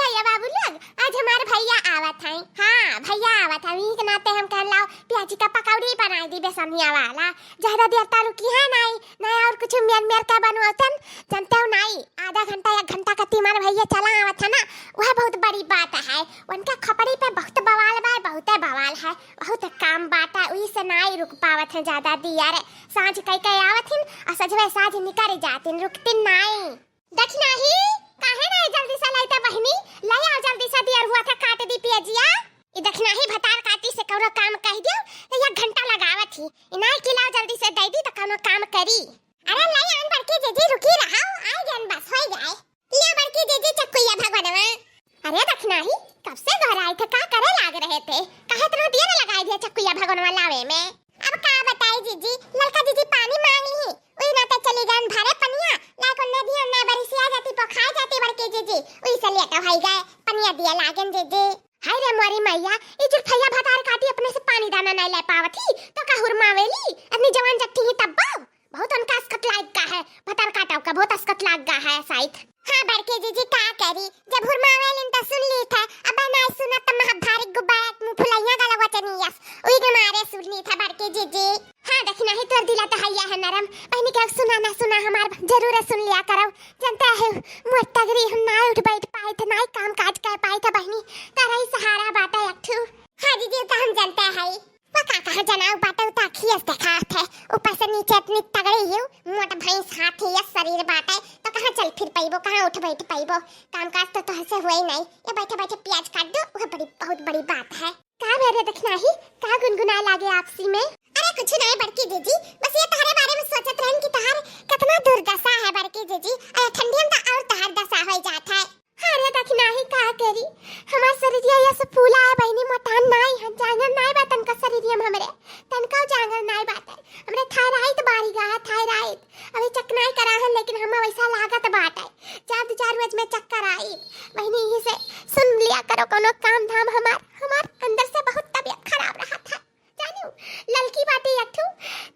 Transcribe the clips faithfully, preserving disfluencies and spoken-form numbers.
भैया बाबू लोग, आज हमार भैया आवत हैं। हाँ, भैया आवत हैं, इही के नाते हम कहन लाओ पियाजी का पकौड़ी बनाई दी बेसनिया वाला। ज्यादा देर तक रुकी है नहीं, नहीं और कुछ मेर मेर का बनवातन, जानते हो नहीं, आधा घंटा एक घंटा का तीमन भैया चला आवत है ना, वह बहुत बड़ी बात है। उनका खपड़ी पे बहुत बवाल बा, बहुते बवाल है, बहुत काम बाटा, उही से नाई रुक पावत है ज्यादा दियर। साँझ कई के आवत हिन और सजवे साँझ निकर जातिन, रुकतिन नाई। दखिनाही, काहे नाई जल्दी से लइता बहिनी? लइ आओ जल्दी से, दियर हुआ था काट दी पियजिया। ई दखिनाही भतार काटी से कौनो काम कह दियो तो एक घंटा लगावत ही। ई नाई कि लाओ जल्दी से दे दी तो कौनो काम करी। अरे लइ आन बड़की जीजी, रुकी रहा, आइ गन बस, होइ जाए। लियो बड़की जीजी चक्कुइया भगवनवा। अरे दखिनाही, कब से घराई थे, का करे लाग रहे थे? काहे इतना देर लगाई दिया चक्कुइया भगवनवा लावे में? अब का बताई जीजी, ललका जीजी पानी मांग ली, उही नाते चली गन भरे पनिया, लाइक उन्ने दी उन्ने बरिसिया जाती, पोखा जाती बड़की जीजी, उही से लेट होइ गए, पनिया दिया लागन जीजी। हाय रे मोरी मैया, ई जुल्फैया भतार काटी अपने से पानी दाना नहीं ले पावत ही, तो का हुरमावेली? अपनी जवान जट्टी ही तब्बो। बहुत उनका असकत लाग गा है, भतार काटाव का बहुत असकत लाग गा है साइत। हाँ बड़की जीजी का करी, जब हुरमावेलिन तो सुन ली थे, अब ना सुनत तो महा भारी गुब्बारा मुंह फुलैया गलवा चनियस, उही के मारे सुन ली थे बड़की जीजी। हाँ दखिनाही, तोर दिला तो हैया है नरम, बहिनी के सुना ना सुना हमार जरूर सुन लिया करव। जनता है मोर टगरी, हम ना उठ बैठ पाइत, ना काम काज कर पाइत बहिनी, तारा ही सहारा बाटा एक ठू। हाँ जीजी, तो हम जनता है। वो का कहा जनाऊ बाटे, उ तो अखियस देखात है, ऊपर से नीचे इतनी तगड़ी ही, मोट भैंस हाथी या शरीर बाटे, तो कहाँ चल फिर पइबो, कहाँ उठ बैठ पइबो? काम काज तो तोहसे हुए ही नहीं, ये बैठे बैठे प्याज काट दो, वह बड़ी, बहुत बड़ी बात है। का भे रे दखिनाही, का गुनगुनाए लागे आपसी में? अरे कुछ नहीं बड़की जीजी, बस ये तोहरे बारे में सोचत रहन कि तोहार कितना दुर्दशा है बड़की जीजी, अरे ठंडी में तो और तोहार दशा हो जात है। अरे दखिनाही का करी, हमार शरीरिया ये सब फूला है बहिनी, मोटान नाई है, जांगर नाई बा तनका शरीरिया में हमरे, तनका जांगर नाई बाटे। हमरे थायराइड बारी गा है, थायराइड। अबे चेक नाई करा है, लेकिन हमें वैसा लागत बाटे। चार दो चार रोज में चक्कर आई। बहिनी, यही से सुन लिया करो, कोनो काम धाम हमार, हमार अंदर से बहुत तबीयत खराब रहा था। जानियो, ललकी बाटे एक ठू,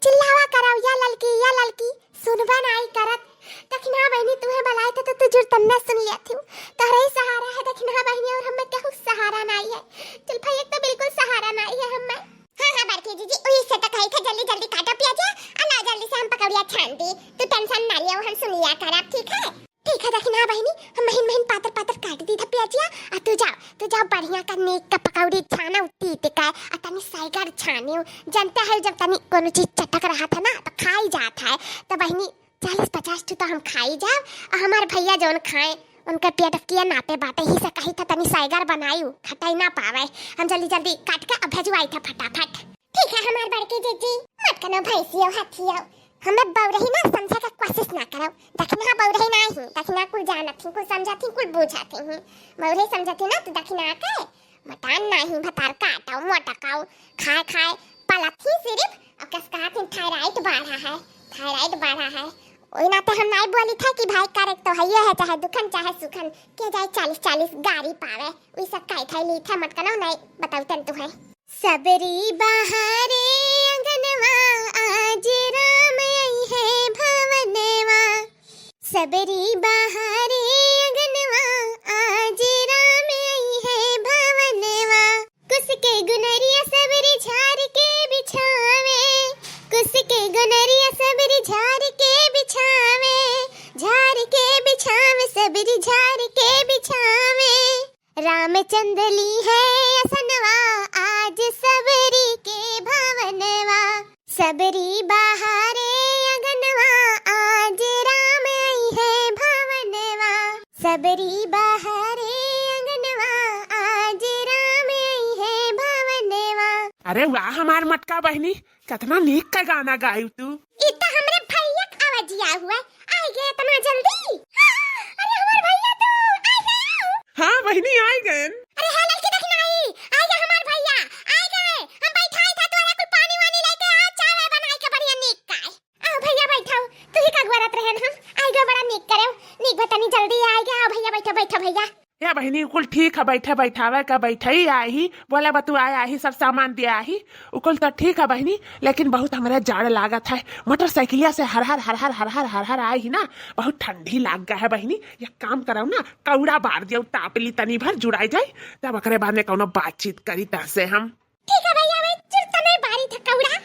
चिल्लावा करव, "या ललकी, या ललकी", सुनबा नाई करत। दखिना बहिनी, तुहे बलाए थे तो तू जुर तन्ना सुन लिया थी। तोहरे ही सहारा है दखिना बहिनी, और हमें केहू सहारा नाई है। जुल्फा एक तो बिल्कुल सहारा नाई है हमें। हाँ, हाँ, बड़की जीजी, उही से तो कही थे, जल्दी, जल्दी काटो प्याजा, आ ना जल्दी से हम पकौड़िया छान दी। तू टेंशन ना लियो, हम सुन लिया करब, ठीक है? ठीक है, दखिना बहिनी, हम महीन महीन पातर पातर काट दी था प्याजिया। आ तू जाओ, तू जाओ, बढ़िया का नीक का पकौड़ी छाना उती तिकाए, आ तनी सैगर छानियो। जनता है, जब तनी कोनो चीज चटक रहा था ना, तो खाई जात है। तो बहिनी, चालीस पचास ठो तो हम खाई जाब, आ हमार भैया जौन खाए, उनका पेट किया नापे बाटे, ही से कही था तनी सैगर बनाई, खटाई ना पावे। हम जल्दी जल्दी काट के अब भेजवाई था फटाफट। ठीक है हमार बड़की जीजी, मत कनो भैंसियो हाथियो, हमें बौरही ना समझे के कोशिश ना करो। दखिना बौरही ना ही, दखिना कुल जानत ही, कुल समझत ही, कुल बूझत ही। बौरही समझत ही ना तो दखिना के मटान ना ही, भतार काटो, मोटकाओ, खाए खाए पलत ही सिर्फ, और कस कहत ही थायराइड बढ़ा है, थायराइड बढ़ा है। ओही नाते हम नाई बोली था कि भाई करे तो है ये है, चाहे दुखन चाहे सुखन, के जाए चालीस चालीस गारी पावे, वही सब काई थाई ली था, मत कनो नाई बताऊ तन तू है। सबरी बहारे अंगनवा, आज राम आई है भवनवा। सबरी बहारे अंगनवा, आज राम आई है भवनवा। कुस के गुनरिया सबरी झार के बिछावे, कुस के गुनरिया सबरी झार के बिछावे, झार के बिछावे, सबरी झार के बिछावे। रामचंद्र ली है असनवा, आज सबरी के भवनवा। सबरी बहारे अंगनवा, आज राम आई है भवनवा। सबरी बहारे अंगनवा, आज राम आई है भवनवा। अरे वाह हमार मटका बहिनी, कितना नीक का गाना गायू तू। ई तो हमरे भैया के आवाजिया हुआ, आई गए इतना जल्दी। हाँ, अरे हमार भैया तू आई गए। हाँ बहिनी, आई गए। अरे हाँ ललकी दखिनाही, आई गए हमार भैया, आई गए। हम बैठाई था तोरा कुल पानी वानी लेके आ, चाय वाय बनाई के बढ़िया नीक का। आओ भैया बैठाओ, तू ही का गोरत रहन हम, आई गए बड़ा नीक करे, नीक बतानी जल्दी आई गए। आओ भैया बैठो, बैठो भैया। या बहिनी, उ कुल ठीक है, बैठे बैठावे का बैठे ही आई ही, बोले बतुआए आई ही, सब सामान दिया आई ही, उ कुल तो ठीक है बहिनी, लेकिन बहुत हमरा जाड़ लागत है। मोटरसाइकिलिया से हर हर हर हर हर हर हर हर आई ही ना, बहुत ठंडी लाग गया है बहिनी। एक काम करौ ना, कौड़ा बार दियो, ताप ली तनी भर, जुड़ाई जाई, तब ओकरे बाद में कौनो बातचीत करी तहसे हम। ठीक है भैया, वही चुर तने बारी था कौड़ा।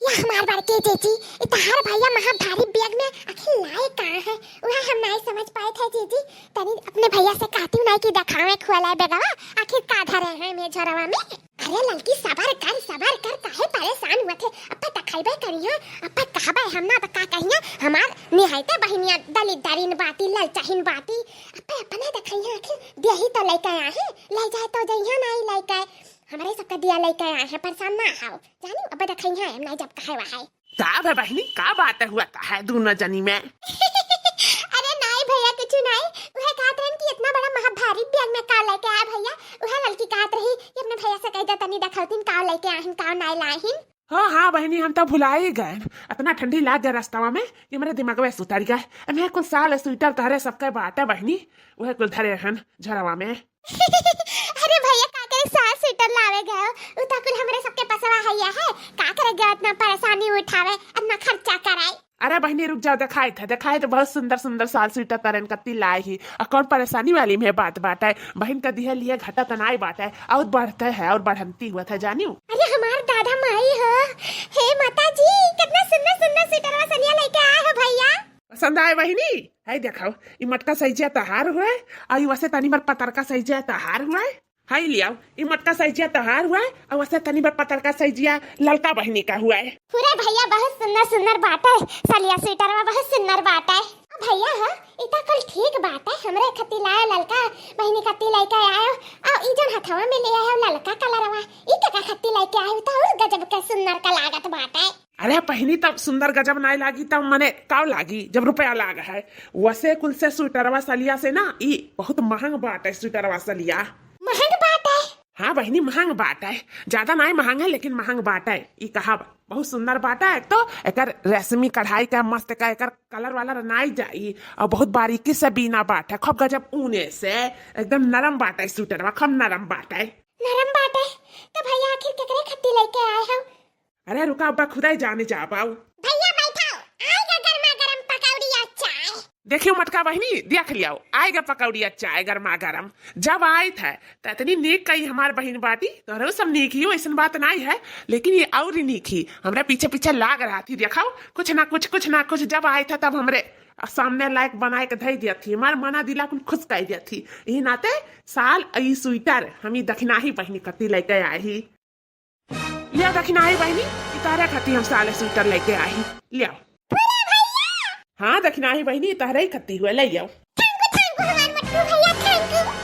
या हमार बड़के जीजी, ई तहार भैया महा भारी बैग में आखिर लाए का है, उहे हम नाई समझ पाए थे जीजी। तनी अपने भैया से कहती हूँ नाई कि देखावे खुआ लाए बैगवा, आखिर का धरे हैं में झोरवा में। अरे ललकी, सबर कर, सबर कर, काहे परेशान हुआ थे? अब्बे देखाइबे करिहे, अब्बे कहबे हम ना तो का कहिए, हमार निहायते बहिनिया दलिद्दरिन बाटी, ललचहिन बाटी। अब्बे अपने देखइहे, आखिर देही तो लइके आए हैं, ले जाए तो जइहे नाई लइके। हमरे सबके दिया लइके आए हैं, परेशान ना हो। जानी, अब देखइहे, हम नाई जब कहे वहाए। का भे बहिनी, का बात हुआ, का है दोनों जनी में? अरे नाई भैया, कुछ नाई। उहे कहत रहन कि इतना बड़ा महा भारी बैग में का लेके आए भैया? उहे ललकी कहत रही कि अपने भैया से कह दे तनी देखौतीन का लेके आहिन, का नाई लाहिन। हाँ, हाँ बहिनी, हम तो भुला ही गए। इतना ठंडी लाग गया रास्ता में कि मेरे दिमाग में उतर गया। अब मैं कुल साल स्वेटर तहरे सबके बाटे बहिनी, उहे कुल धरे हन झोरवा में। अरे भैया, का करे साल स्वेटर लावे गए? उ तो कुल हमरे सबके पसवा है, है। का करे गए इतना परेशानी उठावे, इतना खर्चा कराए? अरे बहिनी, रुक जाओ, देखाई थे, देखाई थे, बहुत सुंदर सुंदर साल स्वेटर तरेन कत्ती लाई ही। आ कौन परेशानी वाली में बात बाटे? बहिन का दिहे लिए घटा तनाई बाटे, और बढ़ते है और बढ़ंती हुआ था, जानियो। अरे हमार दादा माई हो, हे माता जी, कितना सुंदर सुंदर स्वेटरवा सलिया लेके आए हो भैया। पसंद आए बहिनी? है देखाओ, ई मोटका सइजिया तहार हुए, और ई वसे तनी बर पतरका सइजिया तहार हुए। हाय लियाओ, ई मोटका सइजिया तहार हुए, और वसे तनी बर पतरका सइजिया ललका बहिनी का हुए। पूरे भैया बहुत सुंदर सुंदर बाटे, सलिया स्वेटरवा बहुत सुंदर बाटे। भैया हो, ई तो कुल ठीक बाटे, हमरे खती लाए ललका बहिनी खती लेके आयो, और ई जौन हथवा में ले आयो ललका कलरवा, ई केका खती लेके आयो, तो और गजब के सुंदर का लागत बाटे। अरे बहिनी, तब सुंदर गजब नाई लागी, तब मने का लागी जब रुपया लाग है। वसे कुल से स्वेटरवा सलिया से ना, ई बहुत महंग बाटे स्वेटरवा सलिया। महंग बाटे? हाँ बहिनी, महंग बाटे, ज्यादा नाई महंग है लेकिन महंग बाटे। ई कहा बहुत सुंदर बाटे, एक तो एकर रेशमी कढ़ाई का मस्त का एकर कलर वाला नाई जाई, और बहुत बारीकी से बीना बाटे, खूब गजब ऊने से एकदम नरम बाटे स्वेटरवा, खूब नरम बाटे। नरम बाटे? तो भैया आखिर केकरे खती लेके आए हो? अरे रुका, अब्बा खुदाई जाने जा पाऊ। भैया बैठाओ, आएगा गर्मा गर्म पकौड़ी और चाय। देखियो मोटका बहिनी, देख लियाओ, आएगा पकौड़ी और चाय गर्मा गर्म। जब आई थे तो इतनी नीक कही हमार बहिन बाटी, तोहरो सब नीक ही हो, ऐसन बात नाई है, लेकिन ये और ही नीक ही हमरा पीछे पीछे लाग रहा थी। देखाओ, कुछ ना कुछ, कुछ ना कुछ जब आई थे तब हमरे सामने लायक बनाए के धई दिया थी, हमार मना दिला कुल खुश कर दिया थी। यही नाते साल ई स्वेटर हम ई दखिनाही बहिनी कती लेके आए ही। लिया दखिनाही बहिनी, ई तहरे खातिर हम साले स्वेटर लेके आई। लिया। हाँ दखिनाही बहिनी, ई तहरे ही खती हुए, ले लिया। Thank you, thank you हमार मट्टू भैया, thank you।